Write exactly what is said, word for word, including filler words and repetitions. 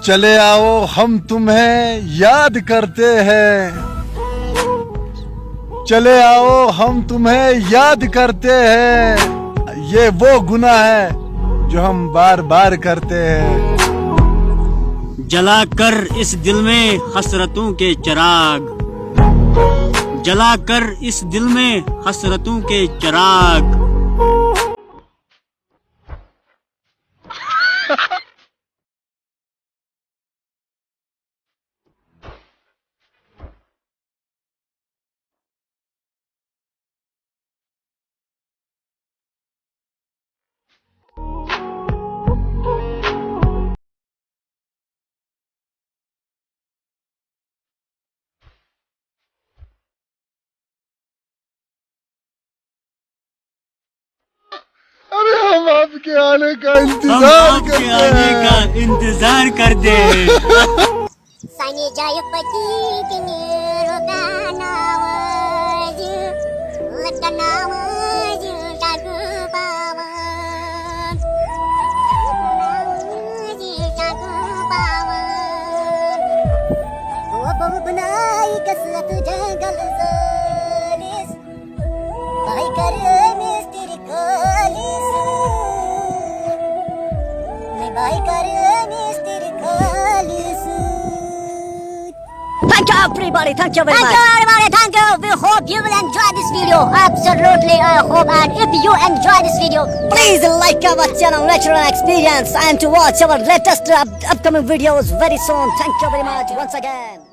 चले आओ, हम तुम्हें याद करते हैं। चले आओ, हम तुम्हें याद करते हैं। ये वो गुनाह है जो हम बार बार करते हैं। जलाकर इस दिल में हसरतों के चिराग, जलाकर इस दिल में हसरतों के चिराग। अरे, हम आपके आने का हम इंतजार आपके करते आने हैं। का इंतजार करते हैं। سانہِ جایہِ پٔکِو کِنۍ رُکاوناوٲزِ، لُکاوناوٲزِ ڈاکوٗ پاوان۔ لُکاوناوٲزِ ڈاکوٗ پاوان۔ گوٚو بہٕ بناوِ قٕسمت جنگل زٲلِس۔ بھائی کر مستری کالی سو۔ میں بھائی کر مستری کالی سو۔ Thank you everybody, thank you very Thank much. You everybody, thank you. We hope you will enjoy this video. Absolutely, I hope, and if you enjoy this video, Please like our channel Natural Experience and to watch our latest up- upcoming videos very soon. Thank you very much once again.